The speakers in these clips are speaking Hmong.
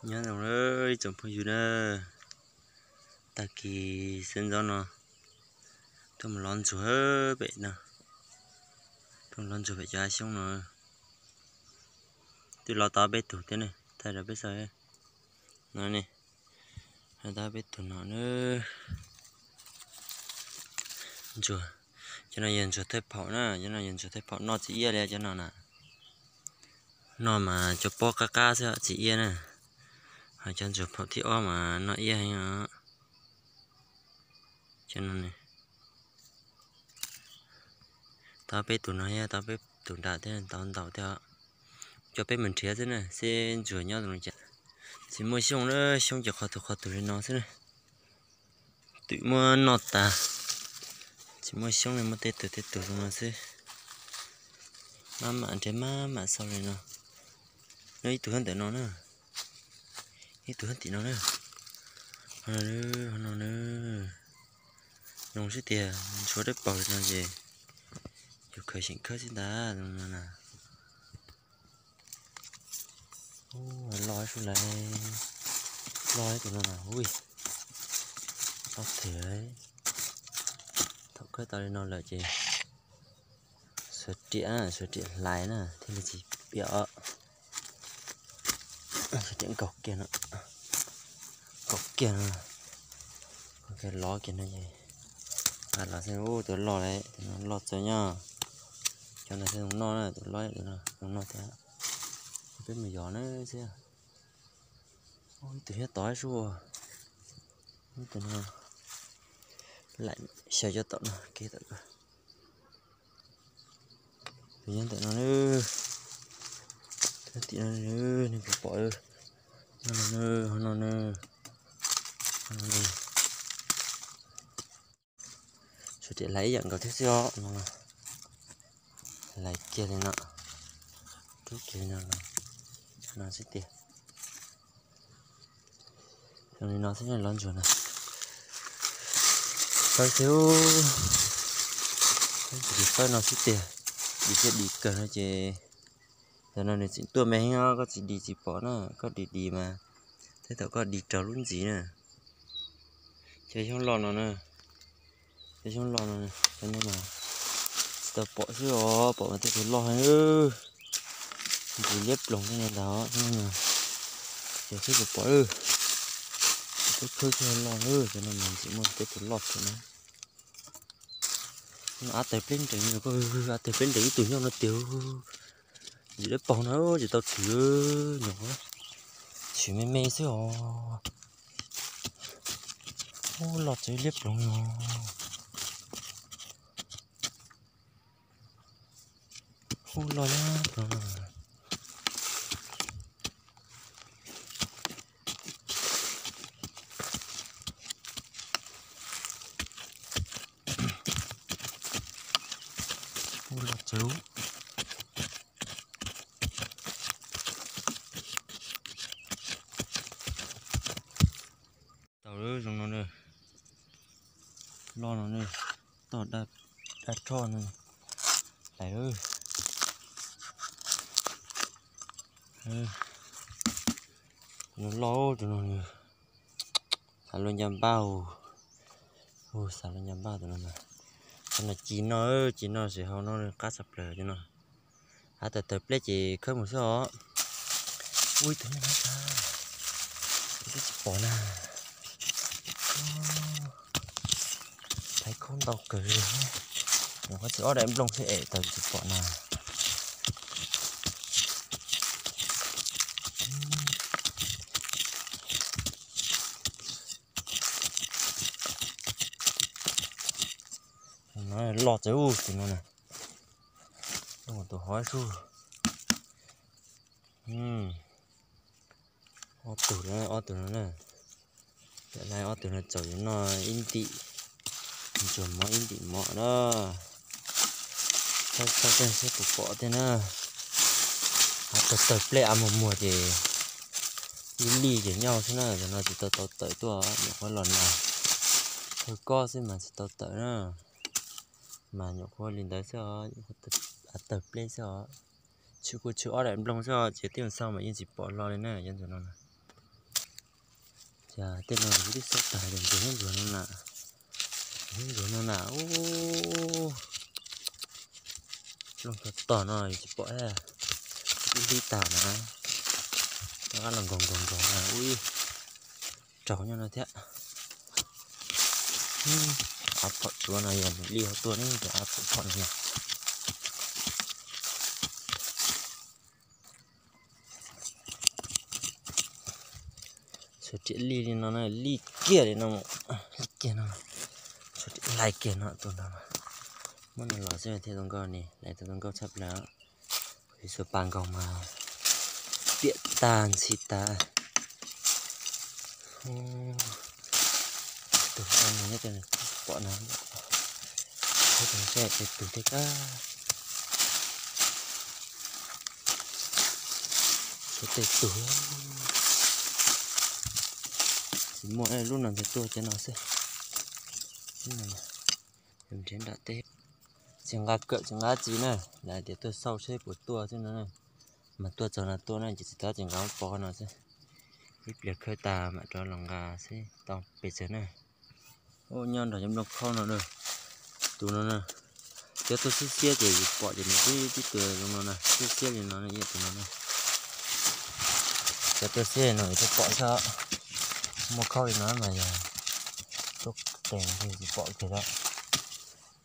Nyob zoo ib tsoom phooj ywg na, tag kis sawv ntxov no tuaj mus lov ntsuag pem no, tuaj mus lov ntsuag pem cov hav xyoob no. Twb lov tau peb tug thiab ne, thaij rau peb saib no ne, lov tau peb tug no na. Ntsuag, cov no yog ntsuag thawj phaum na, cov no yog ntsuag thawj phaum noj txiv iab li cov no na. Noj mas cov pob qab qab xwb txiv iab na, ho cov ntsuag phaum thib ob mas noj iab heev os. Cov no, tau peb tus no thiab tau peb tus nram thiab tau ntau thiab os. Coj peb mus nrhiav xwb na, seb ntsuag nyob zoo li cas. Tsis muaj xyoob na, xyoob ces qhov tus qhov tus li no xwb na. Twm muab noj tas, tsis muaj xyoob li, muaj tej tus tej tus zoo no xwb. Maj mam nrhiav maj mam xauj li no. Nyob ib tug ntawm no na, ib tug tim no na. Ho no na, zoo sib tiag, ntsuag dawb paug li no ces yus khaws xyeem khawb xwb ntag no na. Loj sub lawm, loj tus no na, ui, loj tiag. Thaum khawb tau li no lawm ces xuas riam, xuas riam hlais na thiaj li tsis piam os. Xuas riam nkaus kiag no, nkaus kiag no, nkaus kiag lov kiag no es, a los xwb, tus loj lawm, tus no loj txawv nyob. Cov ntawd xwb zoo noj na, tus loj tus no zoo noj thiab. Peb mus yos na xwb. Ib tug nyob tod sub, ib tug no lam xyaw cov tom no kev tom ko. Tus nyob ntawm no, tim no nej puas pom, no, ho no na. Xuas riam hlais ib yam nkaus thiab xwb os no. Hlais kiag li no, rub kiag li no, no xwb tiag. Zoo li no xwb lov ntsuag na. Fawb xwb, fawb no xwb tiag. Dim thiab dim kawg no ces, ntawm no nws tseem tuaj me heev os, koj tsis dim tsis pom na, koj dim dim mas tej thaum koj dim raug lub ntxiv na. Cov xyoob loj no na, cov xyoob loj no, cov no mas tsis tau pom xwb os, pom mas tej tus loj heev. Ntxim liab ploog tej no ntag, cov xwb tsis pom. Teb khawb tsis loj, cov no mas ntxim muaj tej tus loj thiab na. Av tawg pleb nrees, av tawg pleb nrees ib tug nyob no tiag. Ntxim liab ploog no ces tau tshwm, nyuam qhuav tshwm me me xwb os. Ub, loj txawv liab ploog no. Ub, loj liab ploog no. Ub, loj txawv. Tau lawm, zoo no na, loj no na, toj dab roj no, hlais lawm. Loj tus no, xav luag ncaj npab, xav luag ncaj npab tus no. Cov no ci noj, ci noj sim hau no qab tshaj plaws cov no. Av tawg tawg pleb ces khawb mus xwb os. Ub, ib tug nyob no, twb tsis pom na. Thaiv khaub ntau kawg li. Nyuam qhuav txiav ob daim nplooj xwb es tawm tsis pom na. No loj txawv tus no na. Tus hov sub. Ob tug, ob tug no na. Lawv ob tug no txaus yuav noj ib ntim ntsuag mov ib ntim mov na. Saib saib puas pom thiab na. Av tawg tawg pleb av muag muag ces ib lij ces nyob xwb na, cov no tsis tau tau tawm tuaj, nyuam qhuav los nag, tawg kob xwb mas tsis tau tawm na. Mas nyuam qhuav li ntawd xwb os, av tawg pleb xwb os. Tshwm kuj tshwm ob daim nplooj xwb os, ces tib mus xauj mas yeej tsis pom hlo li na cov ntsuag no na. Ces tej no kuv twb xauj tag ces ntsuag hnub ntsuag no na, hnub ntsuag no na, ub, looj tog tog no tsis pom, ib hlib tag na, qab los nkaug nkaug nkaug na, ub, raug nyob no thiab. Av phom tsuav no yog nws li ho tuaj ne, cov av phom phom no na. Tshuav riam lij li no na, lij kiag li no, lij kiag no, tshuav riam lais kiag no tus ntawd. Muab no los xwb thiaj tau nkauj ne, lais tau nkauj tshaj plaws. Kuv xuas pas nkaus mas piam tag ntxhi tag. Tus no nyob pom na, tus saib tej tug tej kab, tej tug. Tsis muaj, lub no ntshe tuaj cov no xwb. Nrhiav nram teb. Tsis nqa kawm tsis nqa txiv na, lawv tias tuaj xauj seb puas tuaj xwb no na. Mas tuaj txog no tuaj na, ces tsis tau, tsis nqa pov no xwb. Ib pliag khawb tas mam rov los nqa seb tau pes tsawg na. Ub, nyob nrog cov nplooj khaub no na. Tus no na, cov tuaj xiab xiab ces yus pom ces nws twb tib tug zoo no na, xiab xiab li no na, ib yam tus no na. Cov tuaj xiab no yus twb pom xwb, muaj khaub li no mas yog tuaj qees tsis pom kiag lawm.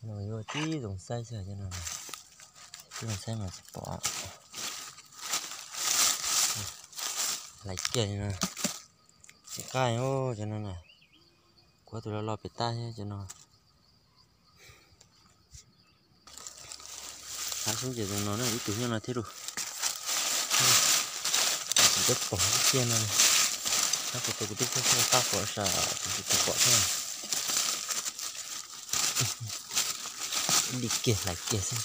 No yuav tib zoo saib xwb, tib zoo saib mas tsis pom. Lais kiag li no. Tsis qab cov no na. Kuv tus los los pem tab thiab cov no. Qab xyoob ces zoo no na, ib tug nyob no thiab lauj. Tsis tau pom ib tiag no. Qab tau kuv twb xauj xauj qab pom sas kuv tsis tau pom thiab. Ib li kiag hlais kiag xwb.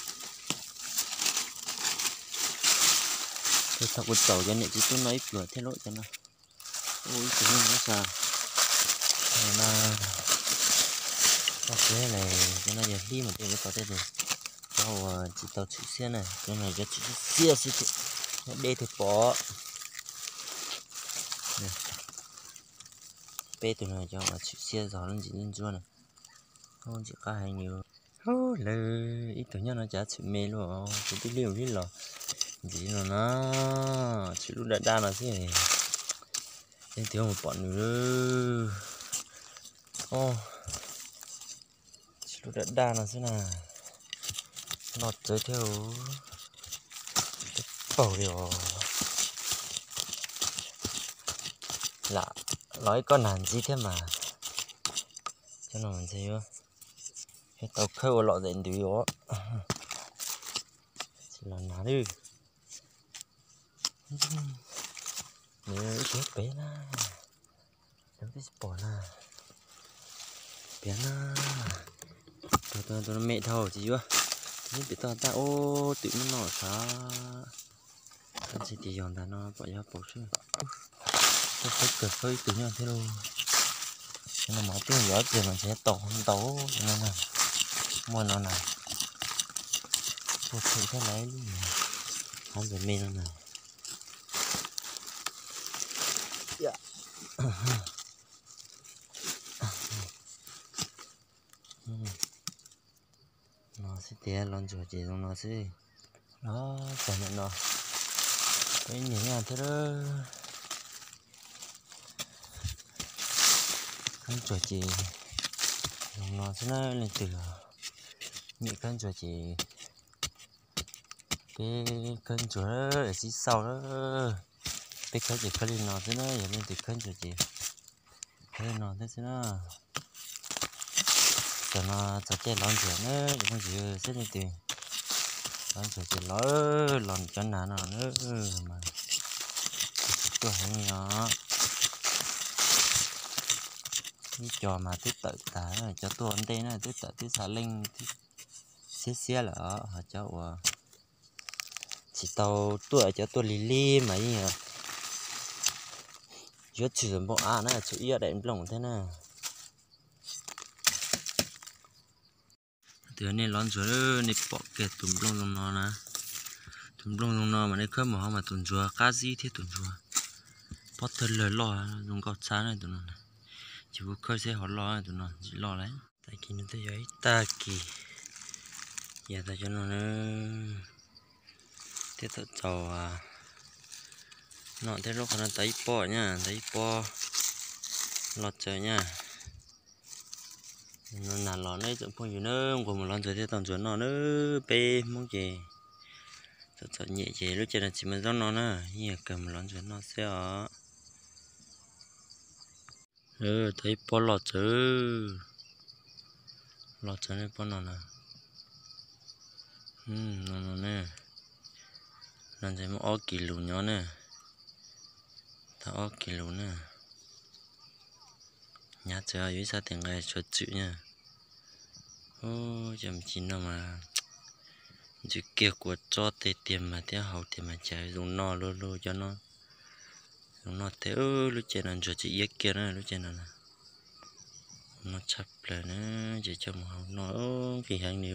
Thaum kuv txaus cov niam txiv tub no ib pluag thiab lauj cov no. Ua ib tug nyob no sas. No, tsis, cov no yog hlib mas tej yuav pom tej tus. Cov uas tsis tau tshwm xiab na, cov no cov tshwm xiab xwb thiab, nyob deb thiaj pom. Peb tug no cov uas tshwm xiab zog lub ntsis ntsuab na. Ntsis qab heev li. Lawv ib tug nyob no cas tshwm me luaj, kuv twb hlib hlib los ntxiv no na, tshwm lub daj daj no xwb. Leej twg mus pom nws. Tshwm lub daj daj no xwb na. Loj txawv thiab, paug li os. Lam los ib kob nag ntxiv thiab mas. Cov no mas ntshe yuav tau khawb ua lom zem ntws os. Tsis los nag li. Nws ib tug pem na, nws twb tsis pom na. Piav na, tus me dhau tsis yuav, neb pem toj tab ub twm muab noj sav. Tab sis tias yog ntag no pom yog paus xwb. Tuaj khawb kawg khawb ib tug nyob thiab lauj. No mas twb yuav tiag mas ntshe tau ntau no na. Muaj no na. Tuaj them thiab lawm, hov ntawm me no na. No xwb tiag, los ntsuag ces zoo no xwb. Los txog ntawm no, peb nyiam nyiam thiab. Khawb ntsuag ces zoo no xwb na, leej twg nyiam khawb ntsuag ces peb khawb ntsuag es sib xauj. Peb khawb ces khawb li no xwb na, yog leej twg khawb ntsuag ces khawb li no thiab xwb na. Tam no txog caij lov ntsuag na, cov phooj ywg, saib leej twg lov ntsuag ces los, los cov nag no na mas tsis tuaj heev li os. Ib co mas twb tawm tag, cov tuaj ntej na twb tawm twb xa leej xiab xiab lawm os, ho cov uas tsis tau tuaj, cov tuaj lig lig mas yeej yuav tshwm nplooj av na, tshwm ib ob daim nplooj thiab na. Tias nej lov ntsuag, nej pom kiag tus nplooj zoo no na, tus nplooj zoo no mas nej khawb mus hov mas tus ntsuag qab zib thiab tus ntsuag. Pob tawg lawg loj zoo nkauj tshaj na tus no. Tsis pub khawb xeb hov loj tus no tsis loj lawm. Tag kis no twb yog ib tag kis, yog tau cov no na. Thiab thaum txaus noj thiab lub qhov no tau ib pob nyaj, tau ib pob loj tsawv nyaj. No nag los na ib tsoom phooj ywg na, nquag mus lov ntsuag thiab tau ntsuag noj na. Peb Hmoob ces txom txom nyem ces lub caij no tsis muaj zaub noj na, yeej yog kawg mus lov ntsuag noj xwb os. Tau ib pob loj tsawv, loj tsawv ne pob no na. No no ne, no ntshe muaj ob kis lus nyob na, tau ob kis lus na. Hnyav txawv yus ib sab tes nqa tshuav txwm na. Ub, cov me ntsis no mas ntxim kiag kua tsob tej tiag mas thiab haus tiag mas cas zoo noj luaj luaj cov no. Zoo noj thiab, lub caij no ntsuag tsis iab kiag na lub caij no na. Noj tshaj plaws na, ces coj mus hau noj nqis heev li.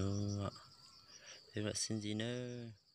Peb mam sib ntsib nawb.